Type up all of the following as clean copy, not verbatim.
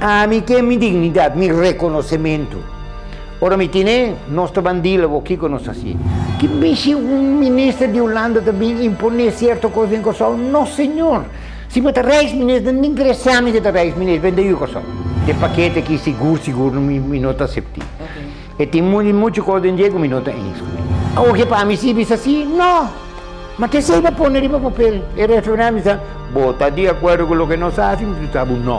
Ami ke mi dignidat, mi rekonosementu. Ora mi tine, nos ta ban dila bo kiko nos ta hasi. Ki bishi un minister di Hulanda ta bin imponé sierto kos den Kòrsou? No señor! Si bo ta Rijksminister, no interesa mi ke ta Rijksminister, bende yu Kòrsou. E pakete aki sigur sigur mi no ta aseptí. E tin muchu kos den dje ku mi no ta eens kuné. Awor ke pa mi si bisa si? No! Ma ke esei bo pone riba papel? E referendum bisa, bo ta di akuerdo ku loke nos hasi? Mi bisa bo no.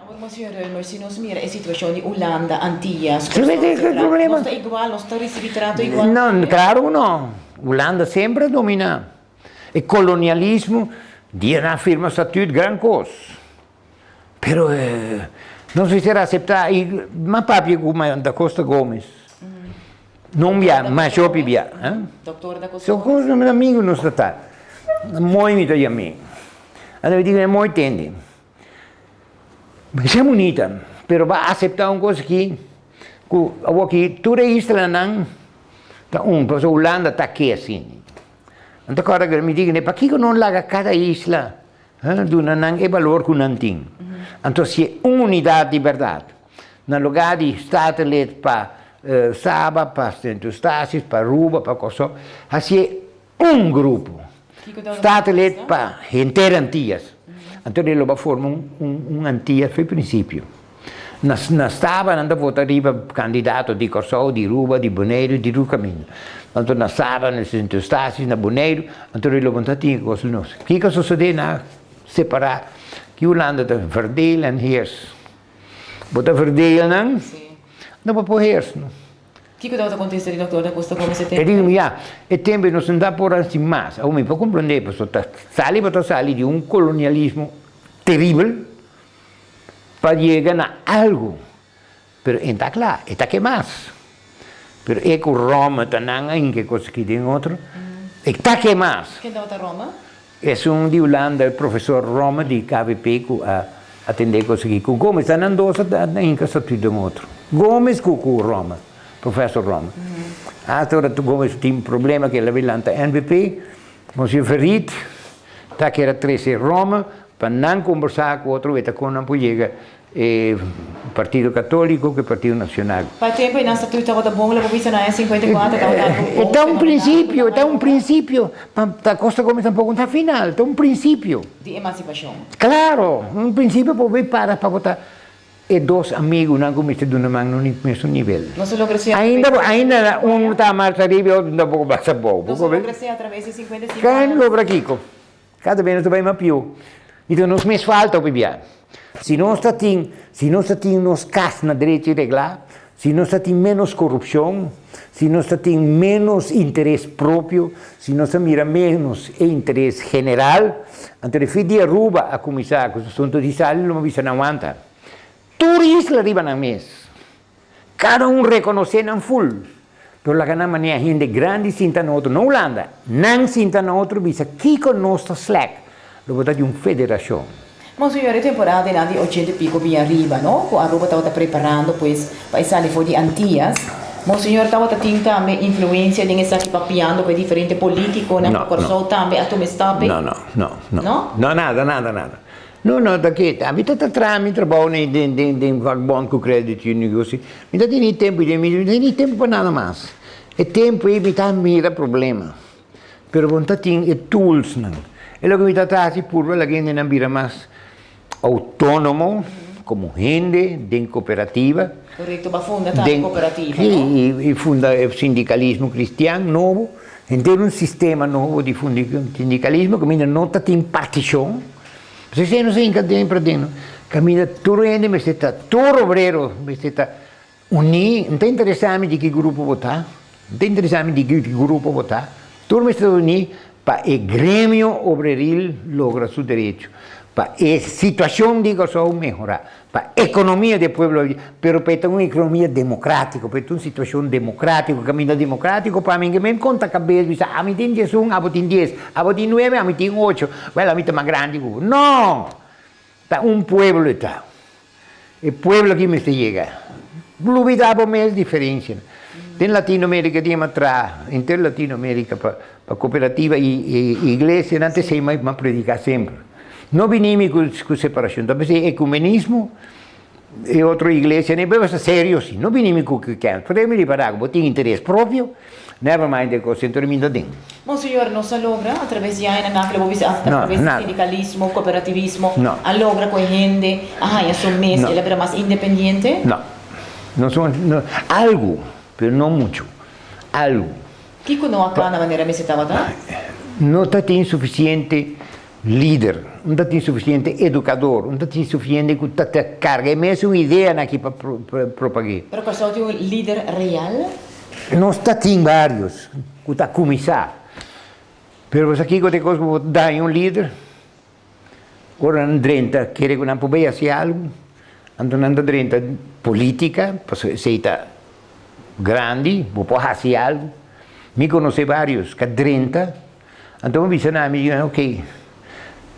Awor Monseñor Römer, si nos mira e situashon di Hulanda, Antillas, Kòrsou, etcetera, nos ta igual, nos ta risibí trato igual? No, klaro ku no. Hulanda semper a dominá. E kolonialismo, dia nan a firma statuut, gran kos. Pero nos mester aseptá i mas papia ku Da Costa Gomez. No un bia, mas hopi bia. Doktor Da Costa Gomez? So kos amigu nos ta ta. Mooi mi ta yam'é. Anto mi di ku mooi tende. Masha bunita, pero bo a aseptá un kos aki ku awoki tur e islanan ta un, pasobra Hulanda ta ke asina. Anto kòrda ku mi di ku pakiko no laga kada isla Duna nan e balor ku nan tin. Anto si e un unidat di bèrdat, na lugá di Statenlid pa Saba, pa Sint Eustatius, pa Aruba, pa Kòrsou, hasié un grupo. Statenlid pa henter Antias. Anto e lo ba forma un Antias for e prinsipio. Na Saba nan ta vota riba kandidato di Kòrsou, di Aruba, di Boneiru, di tur kaminda. Anto na Saba, na Sint Eustatius, na Boneiru, anto e lo bo ta tin e kos nos. Kiko a sosodé? Nan a separá. Ki Hulanda ta verdeel en heers. Bo ta verdeel nan, no bo por heers no. Kiko tabata kontesta di doktor da Costa Gomez e tempu E di, ya, e tempu nos no ta por hasi mas. Awor mi por komprendé, pasobra ta sali bo ta sali di un kolonialismo teribel. Pa yega na algu, pero e ta kla, e ta ke mas. Pero e ku Roma ta nan a hinka e kos aki den otro, e ta ke mas. Ken tabata Roma? Esun di Hulanda, e profesor Roma di KVP ku a atende e kos aki ku Gomez, ta nan dos a hinka statuut den otro. Gomez ku ku Roma, profesor Roma. Hasta ora Gomez tin problema ku el a bin lanta NVP, Monsieur Verriet ta kere trese Roma Pa nan kombersá ku otro weta kon nan por yega e Partido Katóliko ku e Partido Nacional. Pa e tempu ei nan statuut tabata bon, lo bo bisa na aña 54 tabata algu bon. E ta un prinsipio, e ta un prinsipio. Pa ta Costa Gomez tampoko no ta final, ta un prinsipio. Di emansipashon. Klaro, un prinsipio por bay para pa bo ta e dos amigunan ku mester duna man no mesun nivel. Nos a logra sea Ainda ainda un ta mas ariba e otro tampoko mas abou. Nos a logra sea atraves di 55 aña. Ken logra kiko? Kada bes nos ta bai mas pió. I ta nos mes falta hopi bia. Si nos ta tin, si nos ta tin nos kas na drechi reglá, si nos ta tin ménos korupshon, si nos ta tin ménos interes propio, si nos ta mira ménos e interes general, anto de fin di Aruba a kuminsá ku su asuntu di sali lo bisa nan wanta. Tur isla riba nan mes. Kada un rekonosé nan ful, pero laga nan manera hende grandi sinta na otro, no Hulanda, nan sinta na otro bisa kiko nos ta slèk, lo bo ta di un federashon. Monseñor, e temporada di nan di ochenta i piko bin ariba, no, ku Aruba tabata preparando pues pa e sali for di Antias. Monseñor tabata tin tambe influensia den esaki papiando ku e diferente politikonan ku Kòrsou tambe a tuma e stap ei? No, no, no, no. No? No, nada, nada, nada. No, no, ta ke ta. Mi ta ta traha mi trabou den den den den vakbond ku credit union ku si. Mi ta tene tempu den mi mi ta tene tempu pa nada mas. E tempu ei mi ta mira problema. Pero bo no ta tin e toolsnan. E loke mi ta ta hasi purba laga hendenan bira mas outónomo komo hende den kooperativa. Korekto, bo a funda tambe kooperativa, no? Si, i funda e sindikalismo kristian nobo. Henter un sistema nobo di sindikalismo kaminda no ta tin partishon. Pasobra esei no sa hinka den pra den no. Kaminda tur hende mester ta, tur obrero mester ta uní. No ta interesá mi di ki grupo bo ta, no ta interesá mi di ki grupo bo ta. Tur mester ta uní pa e gremio obreril logra su derecho, pa e situashon di Kòrsou mehorá, pa ekonomia di e pueblo, pero pa e ta un ekonomia demokratiko, pa e ta un situashon demokratiko, kaminda demokratiko pa mi ke men konta kabes bisa ami tin diesun, abo tin dies, abo tin nuebe, ami tin ocho, wèl ami ta mas grandi ku bo. No! Ta un pueblo e ta. E pueblo aki mester yega. Lubida bo mes diferensianan. Den Latinoamerica tin a traha, henter Latinoamerica pa pa cooperativa y iglesianan ta esei m'a predica semper. No bini mi ku separashon, ta p'esei ekumenismo e otro iglesia ne beba sa serio si, no bini mi ku kèns, pasobra mi ripará ku bo tin interes propio, never mind e kos enton mi no den. Monseñor, nos a logra a traves di añanan aki lo bo bisa a traves di sindikalismo, kooperativismo, a logra ku e hende a haña su mes i el a bira mas independiente? No, no, algu, pero no muchu, algu. Kiko no a kana manera mester tabata? No ta tin sufisiente lider, no ta tin sufisiente edukador, no ta tin sufisiente ku ta ta karga e mesun ideanan aki pa propag'é. Pero Kòrsou tin un lider real? Nos ta tin vários ku ta kuminsá, pero bo sa kiko ta e kos ku bo ta daña un lider? Ora nan drenta kere ku nan por bay hasi algu, anto nan ta drenta politica, pasobra esei ta grandi, bo por hasi algu. Mi konosé varios ku a drenta, anto mi bisa nan, mi di nan, ok,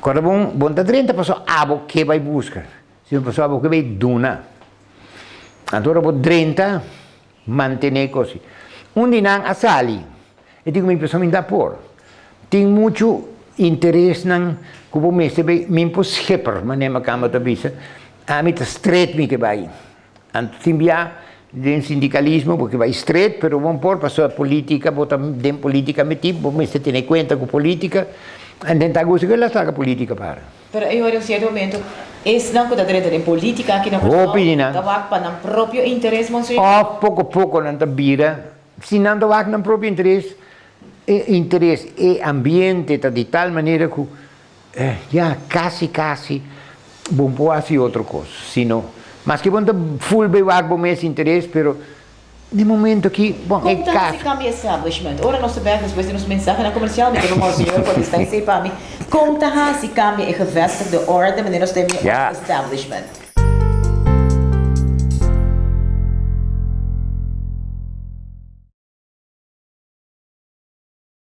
kòrda bon, bo no ta drenta pasobra abo ke bai buska, sino pasobra abo ke bai duna. Anto ora bo drenta, Mantené kosi. Un di nan a sali. E di ku mi pasobra mi ta por. Tin muchu interesnan ku bo mester bay. Mi por schipper, manera makamba ta bisa. Ami ta stret mi ke bay. Anto tin bia den sindikalismo bo ke bay stret, pero bo por pasobra politika, bo ta den politika metí, bo mester tene kuenta ku politika. En den ta gusta ku el a saka politika para. Pero e ora un cierto momento esnan cu ta drenta den politica aki na Corsou ta wak pa nan propio interes, Monseñor? Of poco poco nan ta bira, si nan ta wak nan propio interes, e interes, e ambiente ta di tal manera cu ya casi casi bo no por haci otro cos, sino maske bo no ta full bay wak bo mes interes, pero Di momento ki, bon, e Kon ta hasi kambia establishment? Ora nos ta bek despues di nos mensahenan komersial, mi ke pa Monseñor kontestá esei pa mi. Kon ta hasi kambia e gevestigde orde, manera nos ta hemi establishment?